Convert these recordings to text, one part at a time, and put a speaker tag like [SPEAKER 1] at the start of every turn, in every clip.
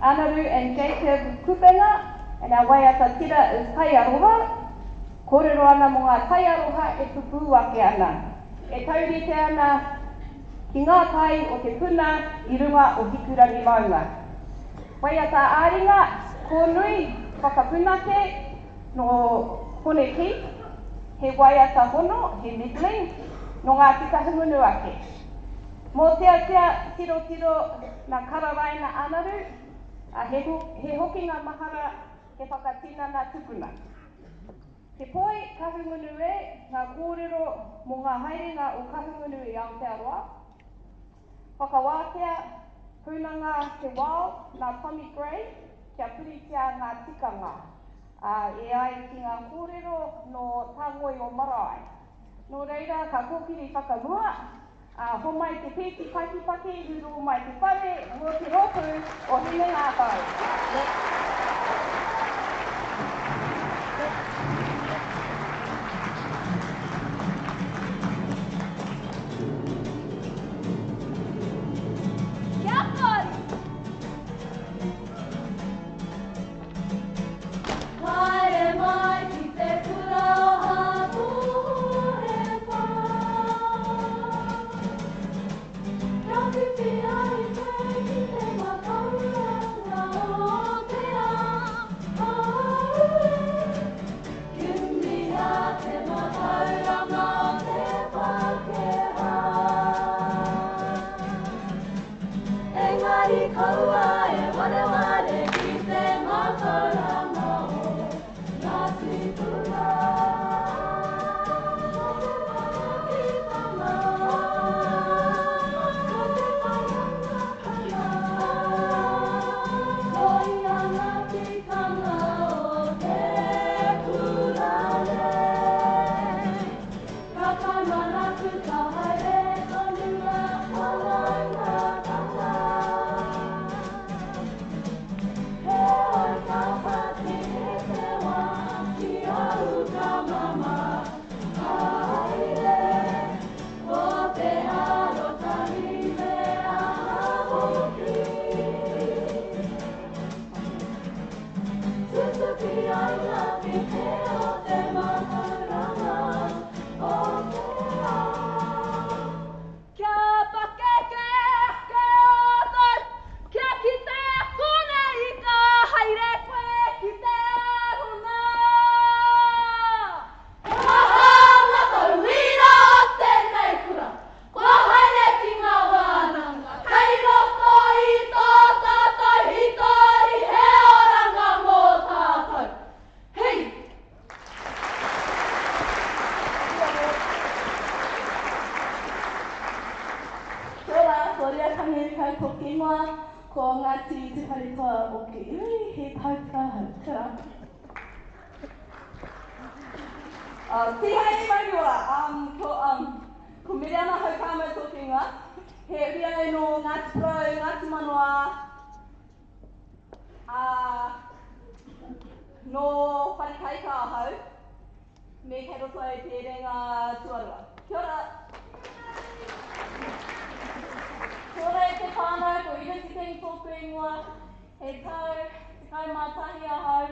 [SPEAKER 1] Anaru and Jacob Kupenga, and our waiata tira is Taiaroha, kōrero ana mō ngā taiaroha e pupū ake ana, e taurite ana ki ngā tai o te puna i runga o Hikurangi maunga. Waiata ā-ringa, Kōnui, Whakapunake, nō Hone Keith, he waiata hono, he medley, nō Ngāti Kahungunu ake. Mōteatea, Tirotiro, nā Kararaina Anaru, ā, he, he hokinga mahara, he whakatinana tupuna. Te poi, Kahungunu e, ngā kōrero mō ngā haerenga o Kahungunu i Aotearoa. Whakawātea, Punanga Te Wao, nā Tommy Gray, kia puritia ngā tikanga, ā, e ai ki ngā kōrero nō Tāngoi o Marae. Nō reira, ka kōkiri whakamua, ā, homai te pēti pakipaki, hurō mai te whare mō te rōpū o Hinengākau.
[SPEAKER 2] Kia kore! Haere mai ki te kura o Hākorepa. Kia whiwhi ai koe ki te mātauranga o te ao. Aue! Kimihia te mātauranga o te Pākehā. Engari kaua e wareware ki te mātauranga o ngā tīpuna. Ko te manaakitanga, ko te whanaungatanga, koia ngā tikanga o te kura nei. Ka taumanaku ka haere tonu ngā whanaungatanga. Heoi ka whati e te wā ki au ka mama haere. Ko te arotahi me aha hoki. Tutuki ai ngā pike o te mātauranga o te ao.
[SPEAKER 3] Kia pakeke ake ō tau, kia kite konei ka haere koe ki te runa.
[SPEAKER 2] He maha ngā tauira o tēnei kura kua haere ki ngā wānanga kei roto i tō tātou hītori he oranga mō tātou. Hei!
[SPEAKER 4] Kia ora, ko Ria Tangiruka tōku ingoa, ko Ngāti Tūwharetoa ōku iwi, he tautika ahau. Kia ora.
[SPEAKER 5] Tihei mauriora, ko, ko Mereana Haukāmau tōku ingoa, he uri au nō Ngāti Porou, Ngāti Manoa, ā, nō Wharekaika ahau, me kei roto i te rerenga tuarua. Kia ora!
[SPEAKER 4] Kia ora e te whānau, ko Ida Te King tōku ingoa, he tau 11 ahau.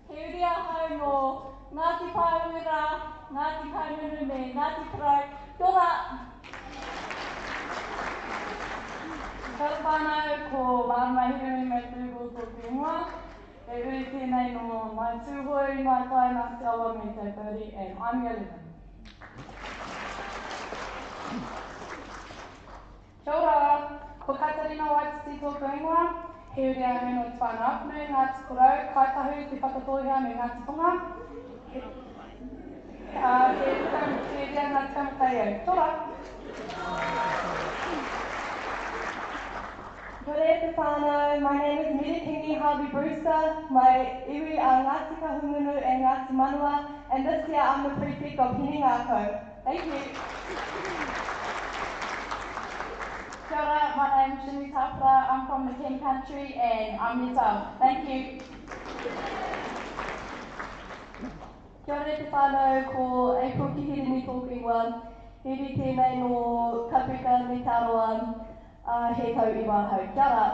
[SPEAKER 4] He uri ahau nō Ngāti Pāuera, Ngāti Kahungunu me Ngāti Porou. Kia ora!
[SPEAKER 6] Kia ora whānau, ko Marama Hirini McDougall tōku ingoa. He uri tēnei nō Ngāi Tūhoe, Ngāi Tai, Ngāti Awa me Cape Verde and I'm 11. Kia ora! Ko Katarina Waititi tōku ingoa, he uri ahau nō Te Whānau-a-Apanui, Ngāti Porou, Kāi Tahu, Te Whakatōhea me Ngāti Tonga. He, ā, he he uri a Ngāti Kamutai au. Kia ora!
[SPEAKER 4] Kia ora e te whānau, my name is Mere Kingi Harvey Brewster, my iwi are Ngāti Kahungunu and Ngāti Manawa, and this year I'm the prefect of Hinengākau. Thank you.
[SPEAKER 6] Kia ora, my name's Jimmy Tapara, I'm from the King Country and I'm year 12. Thank you.
[SPEAKER 4] Kia ora e te whānau, ko April Kihirini tōku ingoa. He uri tēnei nō Kapuka me Te Arawa, ā, he tau iwa ahau. Kia ora!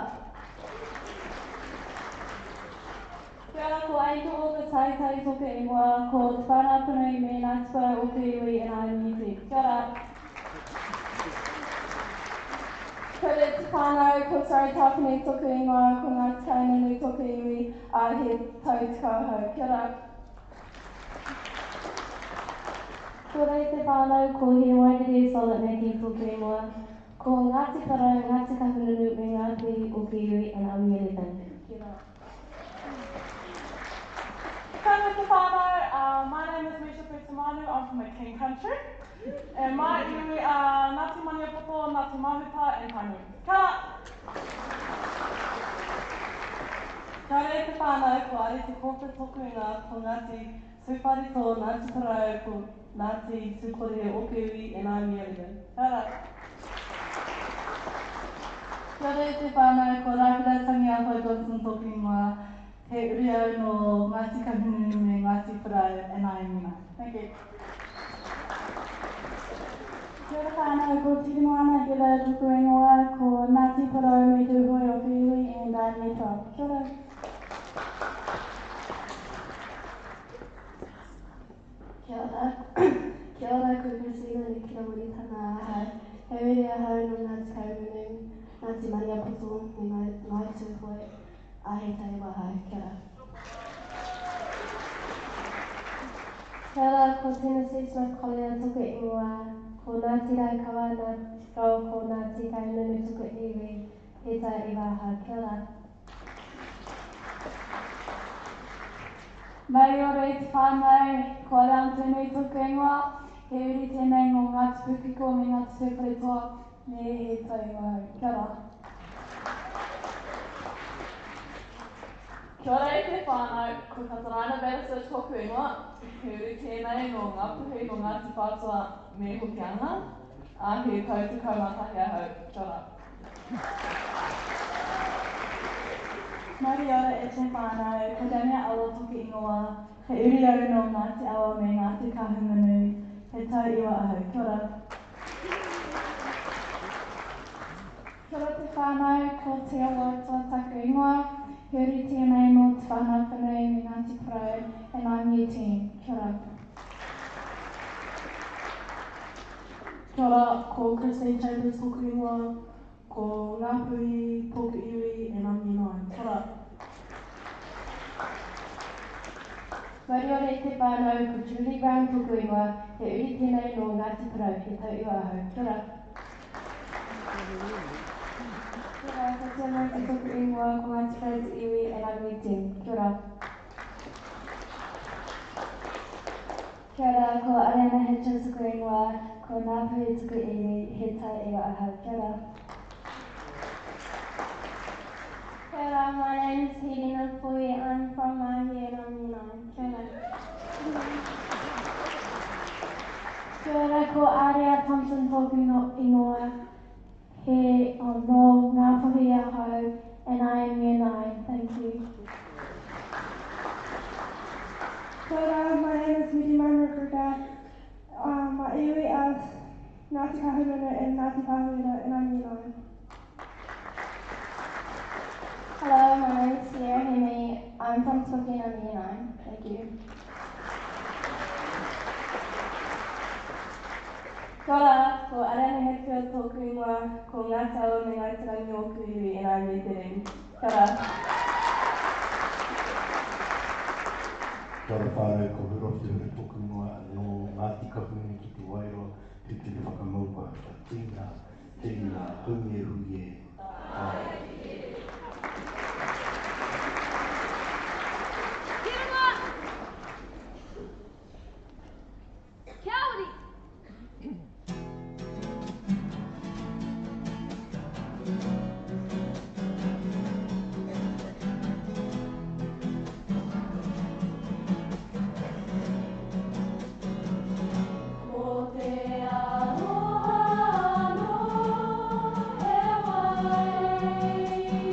[SPEAKER 4] Elizabeth Taitai tōku ingoa, ko Te Whānau-a-Apanui me Ngāti Porou ōku iwi and I am Year 10. Kia ora.
[SPEAKER 5] Kia ora te whānau, ko Sarah Tāpene tōku ingoa, ko Ngāti Kahungunu tōku iwi, ā, he tau tekau ahau. Kia ora.
[SPEAKER 7] Kia ora e te whānau, ko Hinewairere Solid Mackie tōku ingoa, ko Ngāti Porou, Ngāti Kahungunu me Ngāpuhi ōku iwi and I'm Year 11. Kia ora.
[SPEAKER 6] Kia ora te whānau, my name is Misha Putamanu, I'm from the King Country. And my iwi are Ngāti Maniapoto, Ngāti Mahuta and Tainui. Kia ora!
[SPEAKER 5] Kia ora e te whānau, ko Areti Crawford tōku ingoa, ko Ngāti Tūwharetoa, Ngāti Porou, ko Ngāti Tūkorehe ōku iwi and I'm Year 11. Kia ora! Kia ora e te whānau, ko Rāhira Tangiaho Johnson tōku ingoa, he uri au nō Ngāti Kahungunu me Ngāti Porou and I am Year 9. Thank you.
[SPEAKER 8] Kia ora whānau, ko Tirimoana Heather tōku ingoa, ko Ngāti Porou me Tūhoe ōku iwi and I'm Year 12. Kia ora.
[SPEAKER 7] Kia ora. Kia ora, ko Christina Nikita Winitana ahau. He uri ahau nō Ngāti Kahungunu, Ngāti Maniapoto me Ngāi Tūhoe, a he tau ahau. Kia ora.
[SPEAKER 9] Kia ora, ko Tennessee Smith Collier tōku ingoa, ko Ngāti Raukawa, Ngāti Rau, ko Ngāti Kahungunu tōku iwi, he tau iwa ahau. Kia ora.
[SPEAKER 8] Mauri ora e te whānau, ko Ariana Tūnui tōku ingoa, he uri tēnei ngō Ngāti Pūkeko me Ngāti Tūwharetoa, me he tau iwa ahau. Kia ora.
[SPEAKER 5] Kia ora e te whānau, ko Kataraina Bannister tōku ingoa, he uri tēnei nō Ngāpuhi, nō Ngāti Whātua me Hokianga, ā, he tau 11 ahau. Kia ora.
[SPEAKER 8] Mauri ora e te whānau, ko Danielle Awa tōku ingoa, he uri au nō Ngāti Awa me Ngāti Kahungunu, he tau iwa ahau. Kia ora. Kia ora te whānau, ko Te Awaroa taku ingoa, he uri tēnei nō Te Whānau-a-Apanui me Ngāti Porou, and I'm Year 10. Kia ora.
[SPEAKER 10] Kia ora, ko Christine Chambers tōku ingoa, ko Ngāpuhi tōku iwi, and I'm Year 9. Kia ora.
[SPEAKER 9] Mauri ora e te whānau, ko Julie Brown tōku ingoa, he uri tēnei nō Ngāti Porou, he tau iwa ahau. Kia ora.
[SPEAKER 7] Kia ora, ko Te Mauti tōku ingoa, ko Ngāti Porou te iwi, and I'm Year 10. Kia ora. Kia ora, ko Ariana Hitchens tōku ingoa, ko Ngāpuhi tōku iwi, he tau iwa ahau. Kia ora.
[SPEAKER 9] Kia ora, my name is Helena Pui, I'm from Mahi and I'm Year 9. Kia ora.
[SPEAKER 8] Kia ora, ko Aria Thompson tōku ingoa, he nō Ngāpuhi ahau, and I am Year 9. Thank you.
[SPEAKER 11] Kia ora, my name is Miri Ruka. My iwi are Ngāti Kahungunu and Ngāti Pāhauwera, and I'm Year 9.
[SPEAKER 9] Hello, my name is Sierra Hemi. I'm from Tokyo and I'm Year 9. Thank you.
[SPEAKER 5] Kia ora, ko Ariana Hetfield tōku ingoa, ko Ngāti Awa me Ngāi Te Rangi ōku iwi, and I'm Year 13. Kia ora.
[SPEAKER 12] Kia ora whānau, ko Hura Te Hura tōku ingoa, nō Ngāti Kahungunu ki Te Wairoa, tūturu whakamaua, ka tīna, tīna, haumie hui e, ai.
[SPEAKER 2] Ki runga! Kia ori!
[SPEAKER 3] Ko te aroha anō he wai.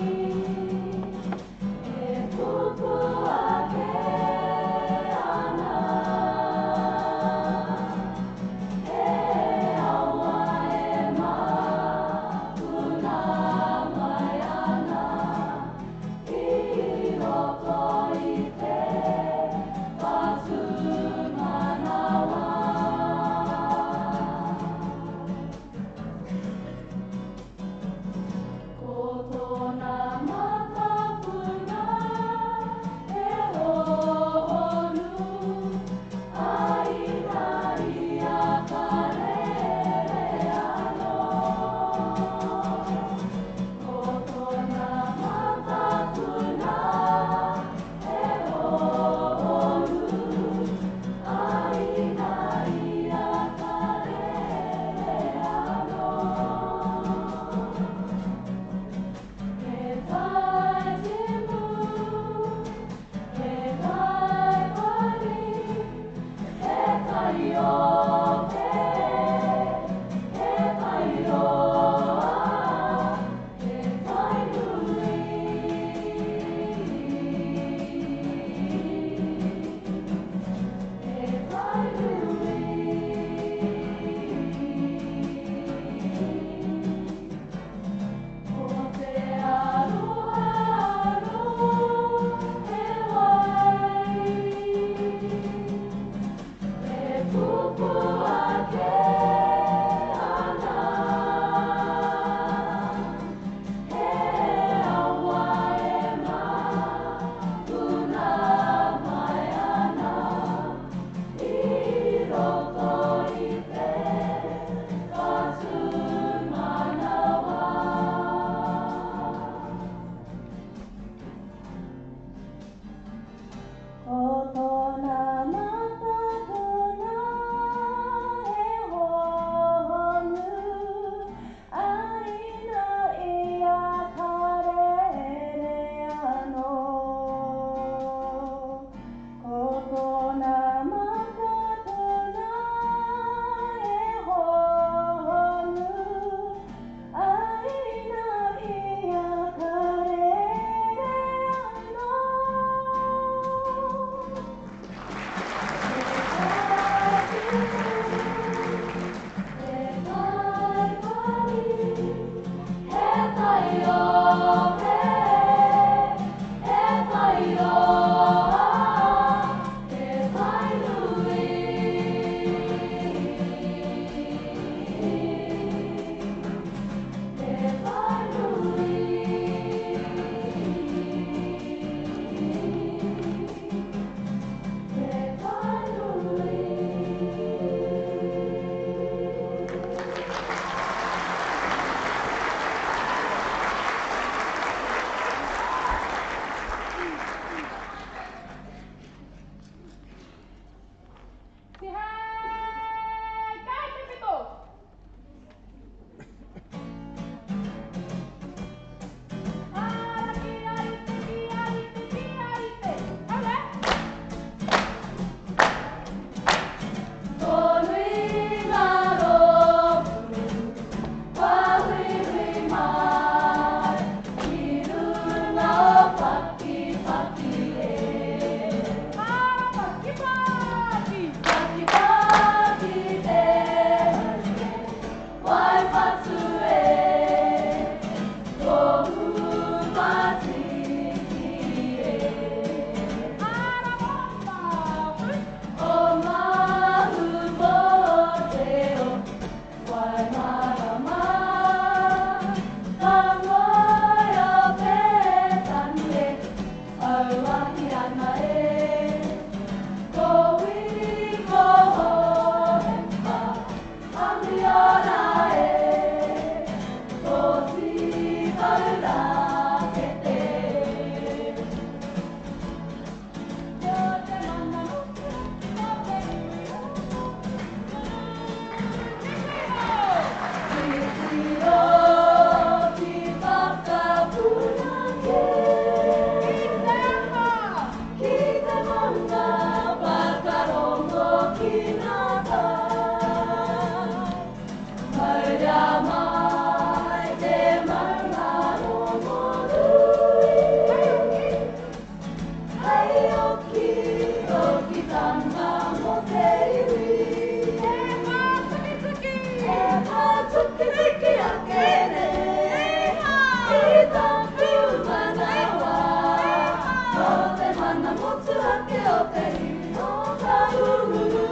[SPEAKER 2] mana motuhake o te iwi o Kahungunu.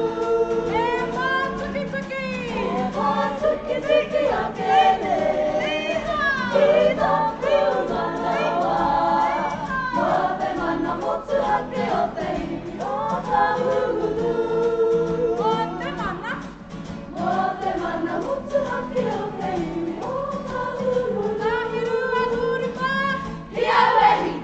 [SPEAKER 3] E pātukituki!
[SPEAKER 2] E pātukituki ake nei ki tōku manawa. Mō te mana motuhake o te iwi o Kahungunu.
[SPEAKER 3] Mō te mana.
[SPEAKER 2] Mō te mana motuhake o te iwi o Kahungunu.
[SPEAKER 3] Tāhiru a Tūrupa.
[SPEAKER 2] Hi auehi!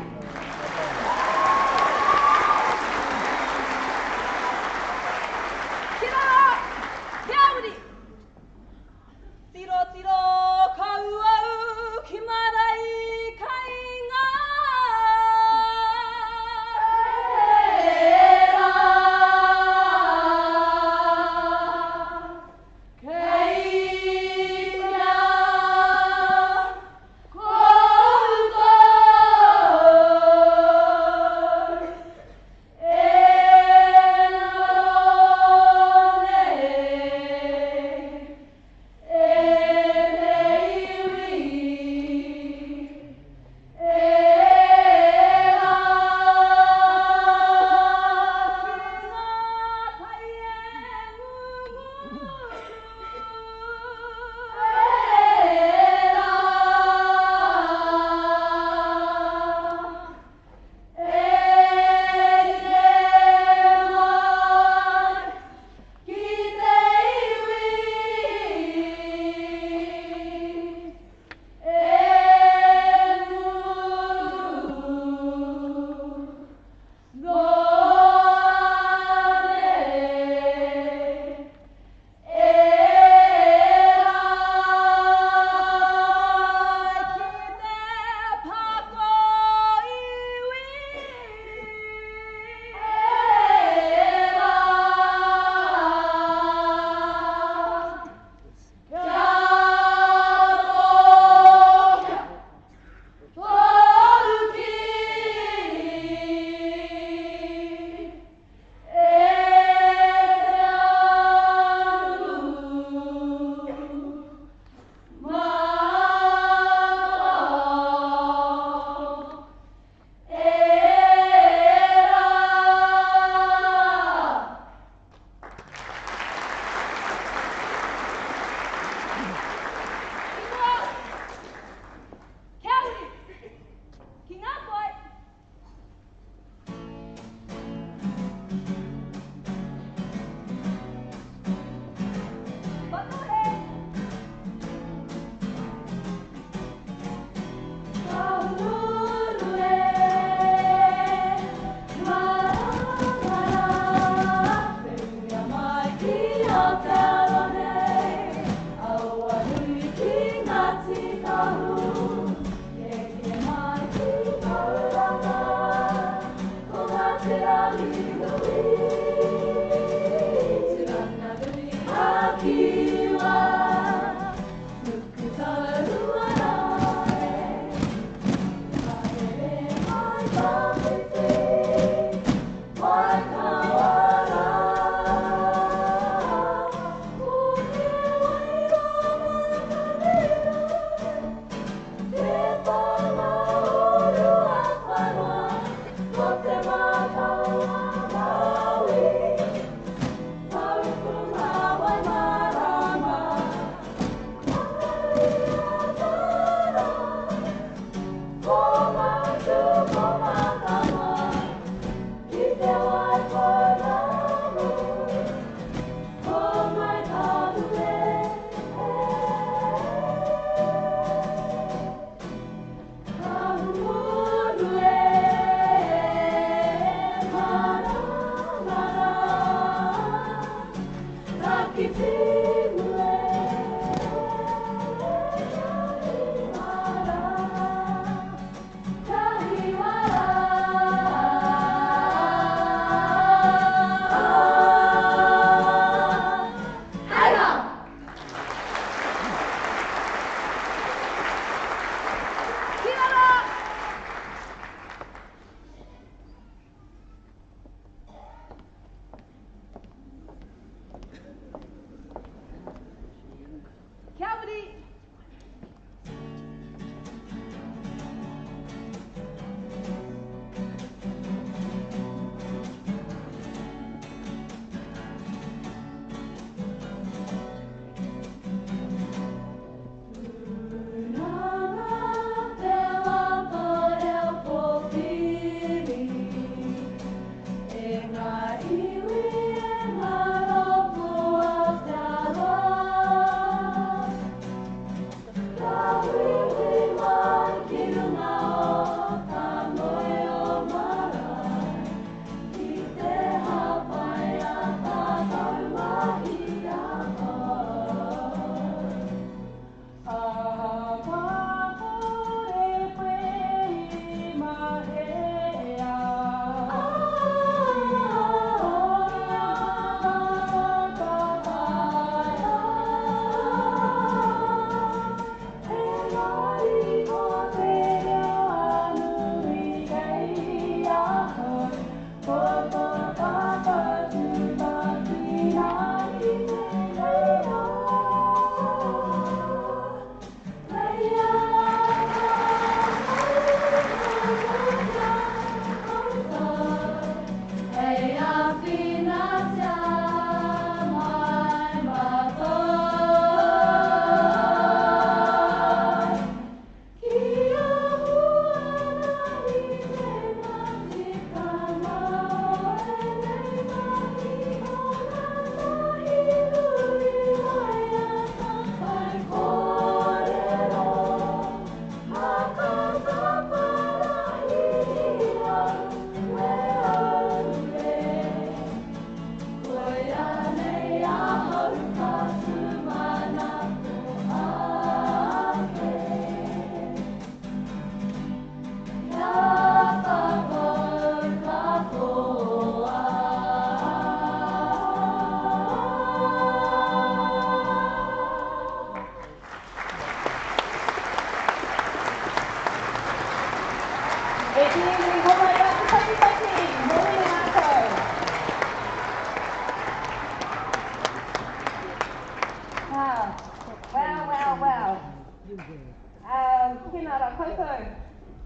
[SPEAKER 1] Tēnā rā koutou,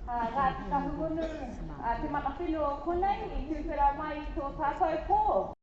[SPEAKER 1] Ngāti Kahungunu, te mana whenua o konei i tuwhera mai i tō tātou pō.